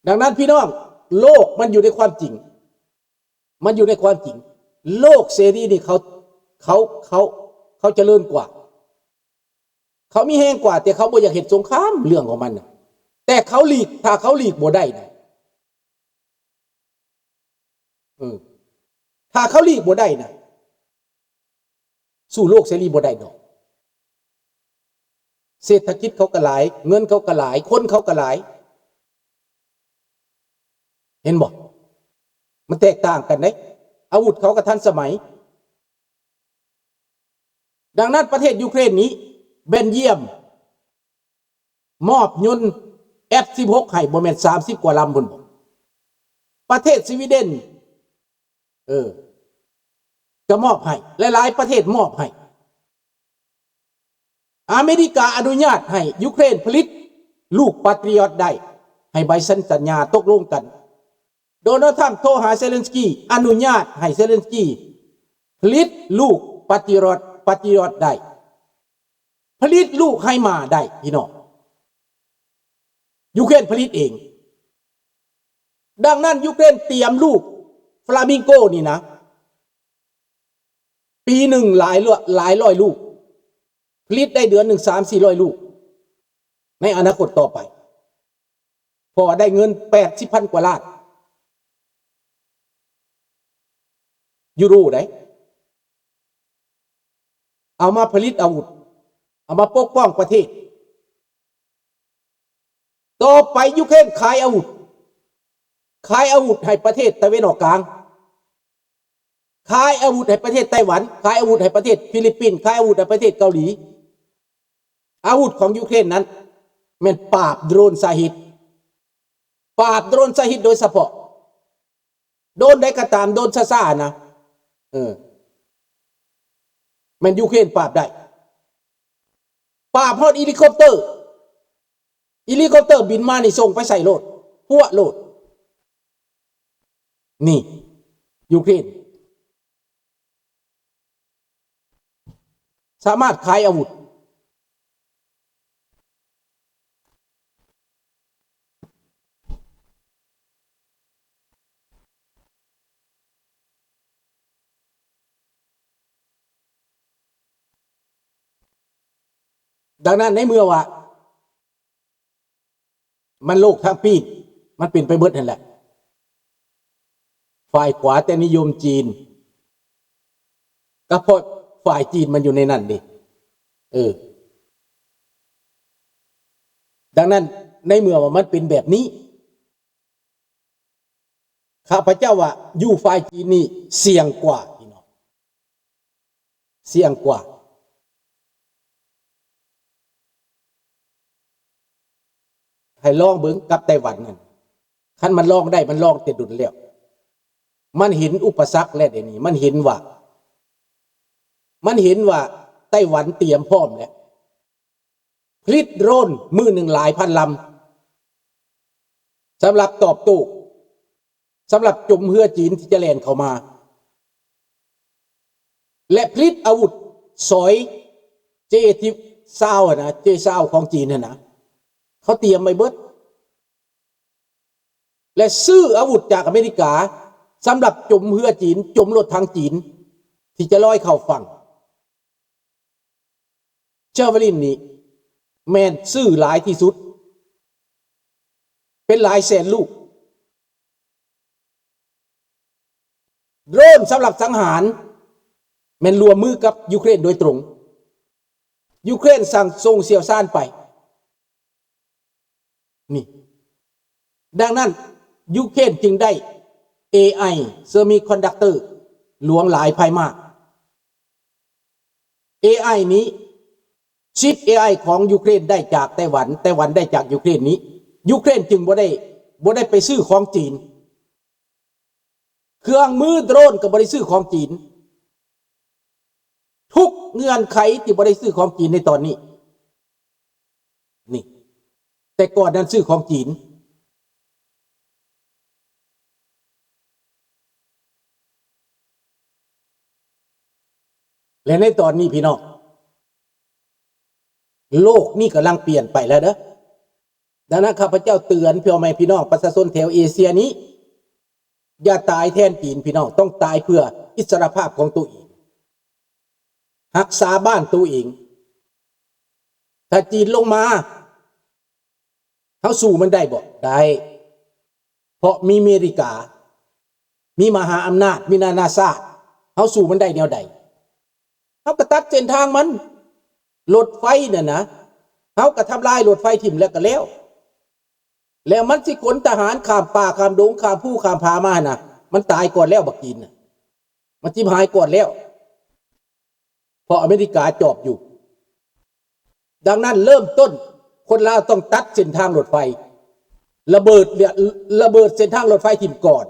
ດັ່ງນັ້ນພີ່ນ້ອງ, ໂລກມັນຢູ່ໃນຄວາມຈິງ, ມັນຢູ່ໃນຄວາມຈິງ. ໂລກເສລີນີ້ເຂົາ, ເຂົາ, ເຂົາ, ເຂົາຈະເລີນກວ່າ, ເຂົາມີແຮງກວ່າ, ແຕ່ເຂົາບໍ່ຢາກເຮັດສົງຄາມເລື່ອງຂອງມັນນະ, ແຕ່ເຂົາຫຼີກ, ຖ້າເຂົາຫຼີກບໍ່ໄດ້ນະ, ເອີ, ຖ້າເຂົາຫຼີກບໍ່ໄດ້ນະ, ສູ້ໂລກເສລີບໍ່ໄດ້ດອກ. ເສດຖະກິດເຂົາກໍຫຼາຍ, ເງິນເຂົາກໍຫຼາຍ, ຄົນເຂົາກໍຫຼາຍ. ເຫັນບໍ່? ມັນແຕກຕ່າງກັນເດ້. ອາວຸດເຂົາກໍທັນສະໄໝ. ດັ່ງນັ້ນປະເທດຢູເຄຣນນີ້, ເບນຢ້ຽມ ມອບຍົນ ເອັຟສິບຫົກ ໃຫ້ ບໍ່ແມ່ນສາມສິບກວ່າລຳພຸ້ນບໍ? ປະເທດສະວີເດັນ, ເອີ, ກໍມອບໃຫ້, ຫຼາຍໆປະເທດມອບໃຫ້. ອາເມລິກາອະນຸຍາດໃຫ້ຢູເຄຣນຜະລິດລູກປາຕຣິອອດໄດ້, ໃຫ້ໃບເຊັນສັນຍາຕົກລົງກັນ. ໂດນັລ ທຣຳ ໂທຫາເຊເລັນສກີ, ອະນຸຍາດໃຫ້ເຊເລັນສກີຜະລິດລູກປາຕຣິອອດ, ປາຕຣິອອດໄດ້. ຜະລິດລູກໄຮມາໄດ້ພີ່ນ້ອງ, ຢູເຄຣນຜະລິດເອງ. ດັ່ງນັ້ນຢູເຄຣນຕຽມລູກຟລາມິງໂກນີ້ນະ, ປີໜຶ່ງຫຼາຍ, ຫຼາຍຮ້ອຍລູກ, ຜະລິດໄດ້ເດືອນໜຶ່ງສາມສີ່ຮ້ອຍລູກ ໃນອະນາຄົດຕໍ່ໄປ. ພໍໄດ້ເງິນແປດສິບພັນກວ່າລ້ານຢູໂຣໄດ໋, ເອົາມາຜະລິດອາວຸດ, ເອົາມາປົກປ້ອງປະເທດ. ຕໍ່ໄປຢູເຄຣນຂາຍອາວຸດ, ຂາຍອາວຸດໃຫ້ປະເທດຕາເວັນອອກກາງ, ຂາຍອາວຸດໃຫ້ປະເທດໄຕ້ຫວັນ, ຂາຍອາວຸດໃຫ້ປະເທດຟີລິບປິນ, ຂາຍອາວຸດໃຫ້ປະເທດເກົາຫຼີ. ອາວຸດຂອງຢູເຄຣນນັ້ນແມ່ນປາບໂດຣນຊາຫິດ, ປາບໂດຣນຊາຫິດໂດຍສະເພາະ. ໂດຣນໃດກໍຕາມ, ໂດຣນຊ້າໆນະ, ເອີ, ແມ່ນຢູເຄຣນປາບໄດ້. ປາບຮອດເຮລິຄອບເຕີ, ເຮລິຄອບເຕີບິນມານີ້ສົ່ງໄປໃສ່ໂລດ, ພວດໂລດ. ນີ້ ຢູເຄຣນ ສາມາດຂາຍອາວຸດ. ດັ່ງນັ້ນ ໃນເມື່ອວ່າ ມັນໂລກທັງປີ ມັນເປັນໄປເບິດຫັ້ນແຫຼະ. ຝ່າຍຂວາແຕ່ນິຍົມຈີນ ກໍເພາະຝ່າຍຈີນມັນຢູ່ໃນນັ້ນເດ້. ເອີ ດັ່ງນັ້ນ ໃນເມື່ອວ່າມັນເປັນແບບນີ້ ຂ້າພະເຈົ້າວ່າຢູ່ຝ່າຍຈີນນີ້ສ່ຽງກວ່າ ພີ່ນ້ອງ. ສ່ຽງກວ່າ. ໃຫ້ລອງເບິ່ງກັບໄຕ້ຫວັນນັ້ນ. ຄັນມັນລອງໄດ້ ມັນລອງແຕ່ດົນແລ້ວ. ມັນເຫັນອຸປະສັກແລ້ວ ດຽວນີ້ ມັນເຫັນວ່າ ມັນເຫັນວ່າໄຕ້ຫວັນຕຽມພ້ອມແລ້ວ. ຜະລິດໂດຣນມື້ໜຶ່ງຫຼາຍພັນລຳ ສຳລັບຕອບໂຕ້ ສຳລັບຈົມເຮືອຈີນທີ່ຈະແລ່ນເຂົ້າມາ ແລະ ຜະລິດອາວຸດສອຍ ເຈ ເອ ສິບຊາວຫັ້ນນະ, ເຈ ຊາວຂອງຈີນຫັ້ນນະ, ເຂົາຕຽມໄວ້ເບິດ ແລະ ຊື້ອາວຸດຈາກອາເມລິກາ ສຳລັບຈົມເຮືອຈີນ, ຈົມລົດຖັງຈີນ ທີ່ຈະລອຍເຂົ້າຝັ່ງ. ເຈວາລິນນີ້ແມ່ນຊື້ຫຼາຍທີ່ສຸດ ເປັນຫຼາຍແສນລູກ. ໂດຣນສຳລັບສັງຫານແມ່ນຮ່ວມມືກັບຢູເຄຣນໂດຍຕົງ. ຢູເຄຣນສັ່ງສົ່ງຊ່ຽວຊານໄປ. ນີ້ ດັ່ງນັ້ນ ຢູເຄຣນຈຶ່ງໄດ້ ເອໄອ ເຊີມີຄອນດັກເຕີ ຫຼວງຫຼາຍພາຍມາກ. ເອໄອນີ້ ຊິບເອໄອຂອງຢູເຄຣນໄດ້ຈາກໄຕ້ຫວັນ, ໄຕ້ຫວັນໄດ້ຈາກຢູເຄຣນນີ້. ຢູເຄຣນຈຶ່ງບໍ່ໄດ້, ບໍ່ໄດ້ໄປຊື້ຂອງຈີນ. ເຄື່ອງມືໂດຣນກໍບໍ່ໄດ້ຊື້ຂອງຈີນ. ທຸກເງື່ອນໄຂທີ່ບໍ່ໄດ້ຊື້ຂອງຈີນໃນຕອນນີ້. ນີ້ ແຕ່ກ່ອນນັ້ນຊື້ຂອງຈີນ. ແລະ ໃນຕອນນີ້ ພີ່ນ້ອງ, ໂລກນີ້ກຳລັງປ່ຽນໄປແລ້ວເດີ້. ດັ່ງນັ້ນ ຂ້າພະເຈົ້າເຕືອນພໍ່ແມ່ພີ່ນ້ອງປະຊາຊົນແຖວເອເຊຍນີ້ ຢ່າຕາຍແທນຈີນ ພີ່ນ້ອງ, ຕ້ອງຕາຍເພື່ອອິດສະຫຼະພາບຂອງຕົວເອງ, ຮັກສາບ້ານຕົວເອງ. ຖ້າຈີນລົງມາ ເຮົາສູ້ມັນໄດ້ບໍ່? ໄດ້, ເພາະມີເມລິກາ, ມີມະຫາອຳນາດ, ມີນານາຊາດ, ເຮົາສູ້ມັນໄດ້ແນວໃດ? ເຮົາກໍຕັດເສັ້ນທາງມັນ, ລົດໄຟນັ້ນນະ, ເຮົາກໍທຳລາຍລົດໄຟຖິ້ມແລ້ວກໍແລ້ວ, ແລ້ວມັນຊິຂົນທະຫານຂ້າມປ່າຂ້າມດົງ ຂ້າມພູຂ້າມຜາມາຫັ້ນນະ, ມັນຕາຍກ່ອນແລ້ວບັກຈີນນະ, ມັນຈິບຫາຍກ່ອນແລ້ວ. ເພາະອາເມລິກາຈອບຢູ່. ດັ່ງນັ້ນເລີ່ມຕົ້ນ ຄົນລາວຕ້ອງຕັດເສັ້ນທາງລົດໄຟ, ລະເບີດ ລະເບີດເສັ້ນທາງລົດໄຟຖິ້ມກ່ອນ.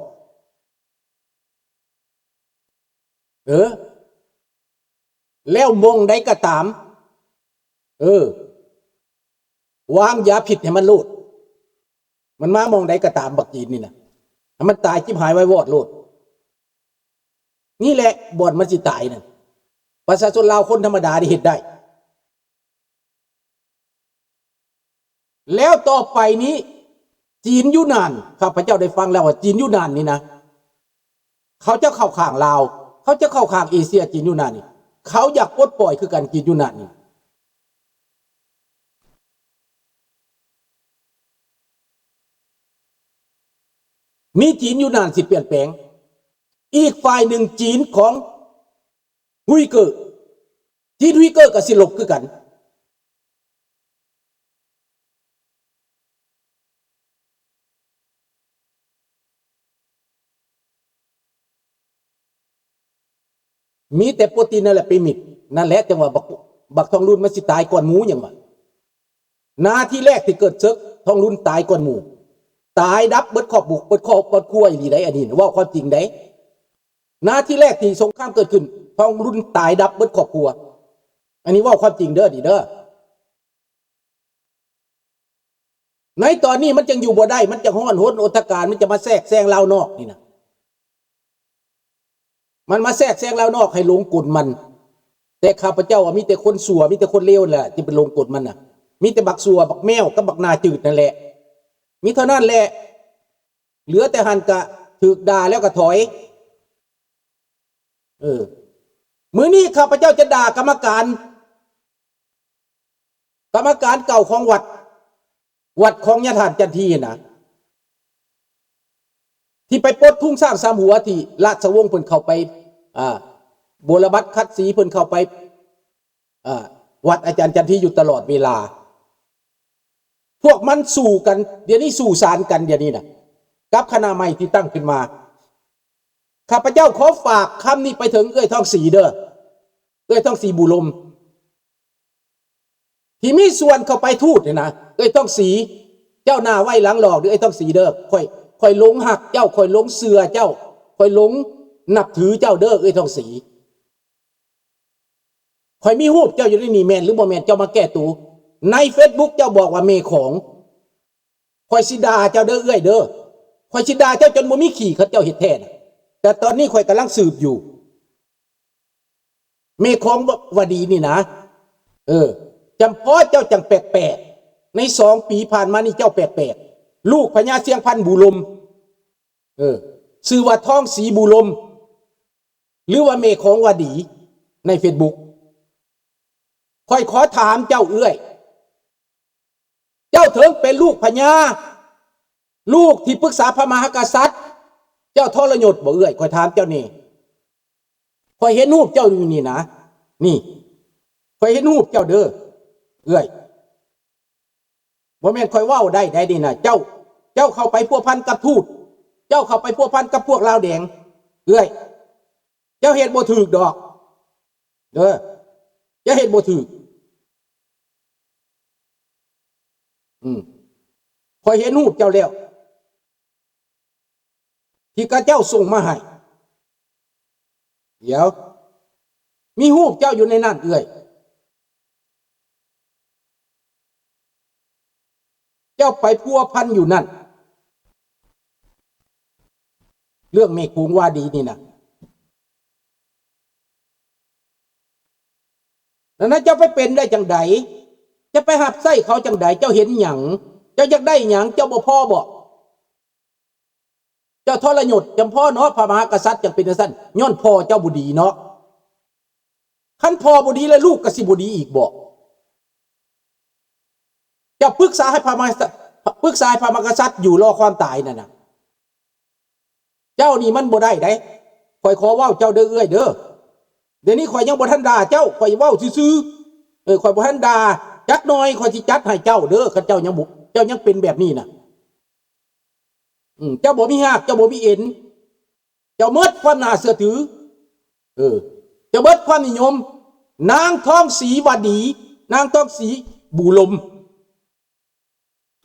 ເອີ ແລ້ວໝ່ອງໃດກໍຕາມ ເອີ ວາງຢາພິດໃຫ້ມັນໂລດ. ມັນມາໝ່ອງໃດກໍຕາມ ບັກຈີນນີ້ນະ, ໃຫ້ມັນຕາຍຈິບຫາຍວາຍວອດໂລດ. ນີ້ແຫຼະບ່ອນມັນຊິຕາຍນັ້ນ. ປະຊາຊົນລາວຄົນທຳມະດານີ້ເຮັດໄດ້. ແລ້ວຕໍ່ໄປນີ້ ຈີນຢູ່ນານ, ຂ້າພະເຈົ້າໄດ້ຟັງແລ້ວວ່າ ຈີນຢູ່ນານນີ້ນະ ເຂົາຈະເຂົ້າຂ້າງລາວ, ເຂົາຈະເຂົ້າຂ້າງເອເຊຍ. ຈີນຢູ່ນານນີ້ ເຂົາຢາກປົດປ່ອຍຄືກັນ, ຈີນຢູ່ນານນີ້. ມີຈີນຢູ່ນານຊິປ່ຽນແປງ, ອີກຝ່າຍໜຶ່ງຈີນຂອງຮຸຍເກີ, ຈີນຮຸຍເກີກໍຊິລົບຄືກັນ. ມີແຕ່ໂປຕີນນັ້ນແຫຼະໄປມິດ, ນັ້ນແຫຼະຈັ່ງວ່າບັກ ບັກທອງລຸນມັນຊິຕາຍກ່ອນໝູ່ຫຍັງວະ. ນາທີແລກທີ່ເກີດເສິກ ທອງລຸນຕາຍກ່ອນໝູ່, ຕາຍດັບເບິດຄອບບຸກ ເບິດຄອບ ເບິດຄົວອີ່ຫຼີໃດ໋. ອັນນີ້ເວົ້າຄວາມຈິງໃດ໋. ນາທີແລກທີ່ສົງຄາມເກີດຂຶ້ນ ທອງລຸນຕາຍດັບເບິດຄອບຄົວ. ອັນນີ້ເວົ້າຄວາມຈິງເດີ ນີ້ເດີ. ໃນຕອນນີ້ມັນຈັ່ງຢູ່ບໍ່ໄດ້, ມັນຈະຮ້ອນຮົນອົນທະການ, ມັນຈະມາແຊກແຊງລາວນອກນີ້ນະ, ມັນມາແຊກແຊງລາວນອກໃຫ້ຫຼົງກົນມັນ. ແຕ່ຂ້າພະເຈົ້າວ່າມີແຕ່ຄົນຊົ່ວ ມີແຕ່ຄົນເລວແຫຼະທີ່ໄປຫຼົງກົນມັນນະ, ມີແຕ່ບັກຊົ່ວ ບັກແມວກັບບັກໜ້າຈືດນັ້ນແຫຼະ, ມີເທົ່ານັ້ນແຫຼະ. ເຫຼືອແຕ່ຫັ້ນກະຖືກດ່າແລ້ວກະຖອຍ. ເອີ ມື້ນີ້ຂ້າພະເຈົ້າຈະດ່າກຳມະການ ກຳມະການເກົ່າຂອງວັດ ວັດຂອງຍາທ່ານຈັນທີນະ ທີ່ໄປປົດທຸງຊ້າງສາມຫົວ ທີ່ລາຊະວົງເພິ່ນເຂົ້າໄປ ອ່າ ບົວລະບັດຂັດສີ ເພິ່ນເຂົ້າໄປ ອ່າ ວັດອາຈານຈັນທີຢູ່ຕະຫຼອດເວລາ. ພວກມັນສູ້ກັນ ດຽວນີ້ສູ້ສານກັນ ດຽວນີ້ນະ ກັບຄະນະໃໝ່ທີ່ຕັ້ງຂຶ້ນມາ. ຂ້າພະເຈົ້າຂໍຝາກຄຳນີ້ໄປເຖິງເອື້ອຍທອງສີເດີ ເອື້ອຍທອງສີ ບູລົມ ທີ່ມີສ່ວນເຂົ້າໄປທູດນີ້ນະ. ເອື້ອຍທອງສີ ເຈົ້າໜ້າໄວຫຼັງຫຼອກເດີ ເອື້ອຍທອງສີເດີ. ຂ້ອຍ ຂ້ອຍຫຼົງຮັກເຈົ້າ, ຂ້ອຍຫຼົງເຊື່ອເຈົ້າ, ຂ້ອຍຫຼົງນັບຖືເຈົ້າເດີ ເອື້ອຍທອງສີ. ຂ້ອຍມີຮູບເຈົ້າຢູ່ໃນນີ້ ແມ່ນຫຼືບໍ່ແມ່ນ ເຈົ້າມາແກ້ໂຕ. ໃນເຟສບຸກເຈົ້າບອກວ່າແມ່ຂອງ. ຂ້ອຍຊິດ່າເຈົ້າເດີເອື້ອຍເດີ, ຂ້ອຍຊິດ່າເຈົ້າຈົນບໍ່ມີຂີ້ ຄັນເຈົ້າເຮັດແທ້ນະ. ແຕ່ຕອນນີ້ຂ້ອຍກຳລັງສືບຢູ່ ແມ່ຂອງວະດີນີ້ນະ. ເອີ ຈຳເພາະເຈົ້າຈັ່ງແປກໆ ໃນສອງປີຜ່ານມານີ້ເຈົ້າແປກໆ. ລູກພະຍາຊຽງພັນ ບູລົມ ເອີ ຊື່ວ່າທອງສີ ບູລົມ ຫຼືວ່າແມ່ຂອງວະດີ ໃນເຟສບຸກ. ຂ້ອຍຂໍຖາມເຈົ້າເອື້ອຍ, ເຈົ້າເຖິງເປັນລູກພະຍາ, ລູກທີ່ປຶກສາພະມະຫາກະສັດ, ເຈົ້າທໍລະຍົດບໍ່ເອື້ອຍ? ຂ້ອຍຖາມເຈົ້ານີ້. ຂ້ອຍເຫັນຮູບເຈົ້າຢູ່ນີ້ນະ, ນີ້ ຂ້ອຍເຫັນຮູບເຈົ້າເດີເອື້ອຍ. ບໍ່ແມ່ນຂ້ອຍເວົ້າໄດ້ໃດນີ້ນະ. ເຈົ້າ ເຈົ້າເຂົ້າໄປພົວພັນກັບທູດ, ເຈົ້າເຂົ້າໄປພົວພັນກັບພວກລາວແດງເອື້ອຍ. ເຈົ້າເຮັດບໍ່ຖືກດອກເດີ, ເຈົ້າເຮັດບໍ່ຖືກ. ອືມ ຂ້ອຍເຫັນຮູບເຈົ້າແລ້ວ ທີ່ເຂົາເຈົ້າສົ່ງມາໃຫ້. ດຽວ ມີຮູບເຈົ້າຢູ່ໃນນັ້ນເອື້ອຍ. ເຈົ້າໄປພົວພັນຢູ່ນັ້ນ ເລື່ອງແມ່ໂຂງວາດີນີ້ນະ. ນັ້ນນະ ເຈົ້າໄປເປັນໄດ້ຈັ່ງໃດ? ຈະໄປຮັບໃຊ້ເຂົາຈັ່ງໃດ? ເຈົ້າເຫັນຫຍັງ? ເ ຈົ້າຢາກໄດ້ຫຍັງ? ເຈົ້າບໍ່ພໍບໍ່? ເຈົ້າທໍລະຍົດຈຳພໍເນາະ, ພະມະຫາກະສັດຈັ່ງເປັນຈັ່ງຊັ້ນ, ຍ້ອນພໍ່ເຈົ້າບໍ່ດີເນາະ. ຄັນພໍ່ບໍ່ດີແລ້ວ ລູກກໍຊິບໍ່ດີອີກບໍ? ເຈົ້າປຶກສາໃຫ້ພະມະຫາ ປຶກສາໃຫ້ພະມະຫາກະສັດຢູ່ ລໍຄວາມຕາຍນັ້ນນະ. ເຈົ້ານີ້ມັນບໍ່ໄດ້ໃດ. ຂ້ອຍຂໍເວົ້າເຈົ້າເດີເອື້ອຍເດີ. ດຽວນີ້ຂ້ອຍຍັງບໍ່ທັນດ່າເຈົ້າ, ຂ້ອຍເວົ້າຊື່ໆ. ເອີ ຂ້ອຍບໍ່ທັນດ່າ. ຈັກໜ່ອຍຂ້ອຍຊິຈັດໃຫ້ເຈົ້າເດີ, ຄັນເຈົ້າຍັງບໍ່ ເຈົ້າຍັງເປັນແບບນີ້ນະ. ອືມ ເຈົ້າບໍ່ມີຮາກ, ເຈົ້າບໍ່ມີເອັນ, ເຈົ້າໝົດຄວາມໜ້າເຊື່ອຖື. ເອີ ເຈົ້າເບິດຄວາມນິຍົມ. ນາງທອງສີວະດີ, ນາງທອງສີບູລົມ.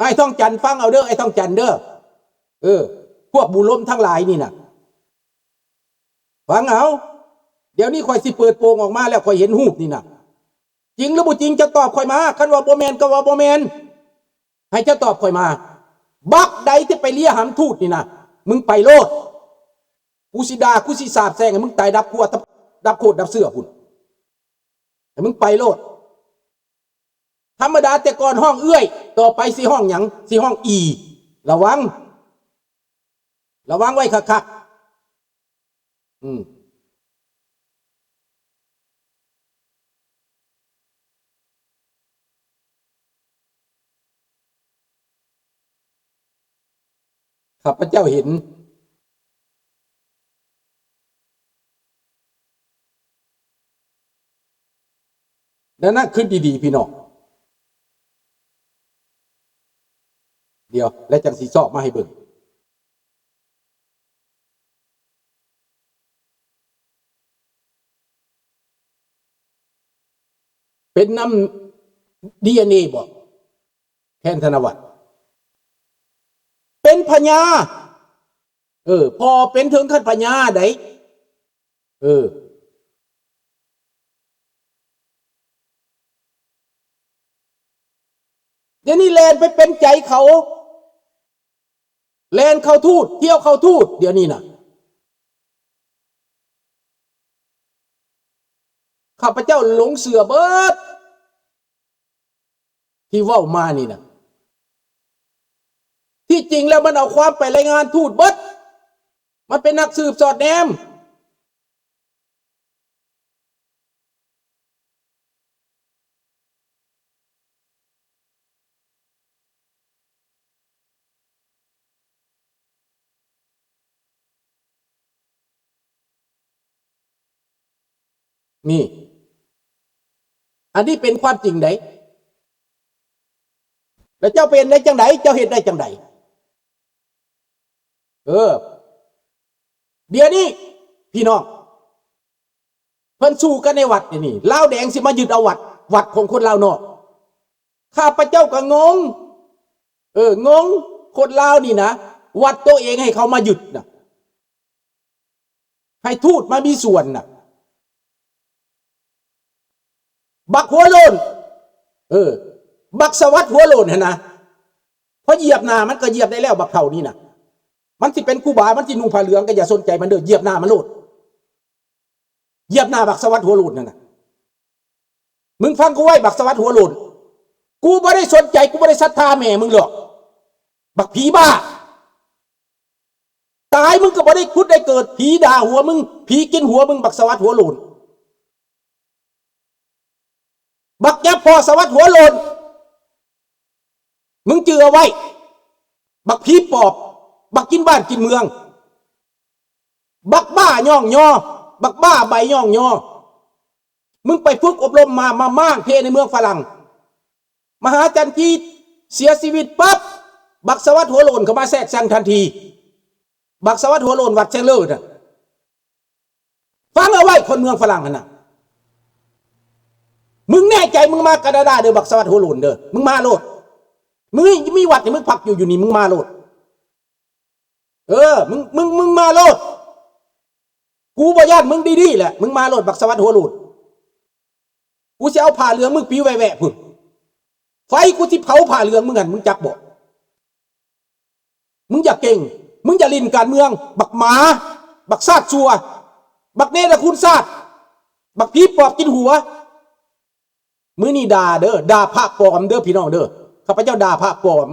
ອ້າຍທອງຈັນ ຟັງເອົາເດີ, ອ້າຍທອງຈັນເດີ. ເອີ ພວກບູລົມທັງຫຼາຍນີ້ນະ, ຟັງເອົາ. ດຽວນີ້ຂ້ອຍຊິເປີດໂປງອອກມາແລ້ວ, ຂ້ອຍເຫັນຮູບນີ້ນະ. ຈິງຫຼືບໍ່ຈິງ? ເຈົ້າຕອບຂ້ອຍມາ. ຄັນວ່າບໍ່ແມ່ນກໍວ່າບໍ່ແມ່ນ. ໃຫ້ເຈົ້າຕອບຂ້ອຍມາ. ບັກໃດທີ່ໄປເລຍຫຳທູດນີ້ນະ, ມຶງໄປໂລດ. ກູຊິດ່າ, ກູຊິສາບແຊ່ງໃຫ້ມຶງຕາຍດັບຄົວ ດັບໂຄດດັບເຊື້ອພຸ້ນ. ໃຫ້ມຶງໄປໂລດ. ທຳມະດາແຕ່ກ່ອນຮ້ອງເອື້ອຍ, ຕໍ່ໄປຊິຮ້ອງຫຍັງ? ຊິຮ້ອງອີ່. ລະວັງ, ລະວັງໄວ້ຄັກໆ. ອືມ ຂ້າພະເຈົ້າເຫັນ ແນວນັ້ນ ຄຶດດີໆ ພີ່ນ້ອງ. ດຽວ ແລ້ວຈັ່ງຊິຊອກມາໃຫ້ເບິ່ງ. ເປັນນຳດີເອັນເອບໍ? ແທນທະນະວັດ ເປັນພະຍາ. ເອີ ພໍ່ເປັນເຖິງຂັ້ນພະຍາໃດ໋. ເອີ ດຽວນີ້ແລ່ນໄປເປັນໃຈເຂົາ, ແລ່ນເຂົ້າທູດ, ທ່ຽວເຂົ້າທູດ ດຽວນີ້ນະ. ຂ້າພະເຈົ້າຫຼົງເຊື່ອເບິດ ທີ່ເວົ້າມານີ້ນະ. ທີ່ຈິງແລ້ວມັນເອົາຄວາມໄປລາຍງານທູດເບິດ, ມັນເປັນນັກສືບສອດແນມ. ນີ້ ອັນນີ້ເປັນຄວາມຈິງໃດ໋. ແລ້ວເຈົ້າເປັນໄດ້ຈັ່ງໃດ? ເຈົ້າເຮັດໄດ້ຈັ່ງໃດ? ເອີ ດຽວນີ້ພີ່ນ້ອງ ເພິ່ນສູ້ກັນໃນວັດດຽວນີ້, ລາວແດງຊິມາຍຶດເອົາວັດ, ວັດຂອງຄົນລາວນອກ. ຂ້າພະເຈົ້າກໍງົງ, ເອີ ງົງ, ຄົນລາວນີ້ນະ, ວັດໂຕເອງໃຫ້ເຂົາມາຍຶດນະ, ໃຫ້ທູດມາມີສ່ວນນະ. ບັກຫົວໂລ້ນ, ເອີ ບັກສະຫວັດຫົວໂລ້ນຫັ້ນນະ, ພໍຢຽບໜ້າມັນກໍຢຽບໄດ້ແລ້ວ, ບັກເຖົ້ານີ້ນະ. ມັນຊິເປັນຄູບາ, ມັນຊິນຸ່ງຜ້າເຫຼືອງ, ກໍຢ່າສົນໃຈມັນເດີ, ຢຽບໜ້າມັນໂລດ. ຢຽບໜ້າບັກສະຫວັດຫົວໂລ້ນນັ້ນນະ. ມຶງຟັງກູໄວ້ ບັກສະຫວັດຫົວໂລ້ນ, ກູບໍ່ໄດ້ສົນໃຈ, ກູບໍ່ໄດ້ສັດທາແມ່ມຶງດອກ, ບັກຜີບ້າ. ຕາຍມຶງກໍບໍ່ໄດ້ຜຸດໄດ້ເກີດ, ຜີດ່າຫົວມຶງ, ຜີກິນຫົວມຶງ, ບັກສະຫວັດຫົວໂລ້ນ. ບັກຫຍັບພໍ່ສະຫວັດຫົວໂລ້ນ, ມຶງຈື່ເອົາໄວ້, ບັກຜີປອບ, ບັກກິນບ້ານກິນເມືອງ, ບັກບ້າຍ້ອງຍໍ, ບັກບ້າໃບຍ້ອງຍໍ. ມຶງໄປຝຶກອົບຮົມມາ, ມາມ້າງເພໃນເມືອງຝຣັ່ງ, ມະຫາຈັນກີເສຍຊີວິດປັບ, ບັກສະຫວັດຫົວໂລ້ນເຂົ້າມາແຊກແຊງທັນທີ. ບັກສະຫວັດຫົວໂລ້ນວັດແຊງເລີນະ. ຟັງເອົາໄວ້ ຄົນເມືອງຝຣັ່ງຫັ້ນນະ. ມຶງແນ່ໃຈ ມຶງມາການາດາເດີ ບັກສະຫວັດຫົວໂລ້ນເດີ, ມຶງມາໂລດ. ມຶງມີວັດໃຫ້ມຶງພັກຢູ່ ຢູ່ນີ້, ມຶງມາໂລດ. ເອີ ມຶງ, ມຶງ, ມຶງມາໂລດ. ກູບໍ່ຢ້ານມຶງດີໆແຫຼະ, ມຶງມາໂລດ ບັກສະຫວັດຫົວໂລ້ນ. ກູຊິເອົາຜ້າເຫຼືອງມຶງປິວແວະໆພຸ້ນ. ໄຟກູຊິເຜົາຜ້າເຫຼືອງມຶງຫັ້ນ, ມຶງຈັກບໍ່? ມຶງຢ່າເກັ່ງ, ມຶງຢ່າຫຼິ້ນການເມືອງ, ບັກໝາ, ບັກຊາດຊົ່ວ, ບັກເນລະຄຸນຊາດ, ບັກຜີປອບກິນຫົວ. ມື້ນີ້ດ່າເດີ, ດ່າພະປອມເດີ ພີ່ນ້ອງເດີ. ຂ້າພະເຈົ້າດ່າພະປອມ,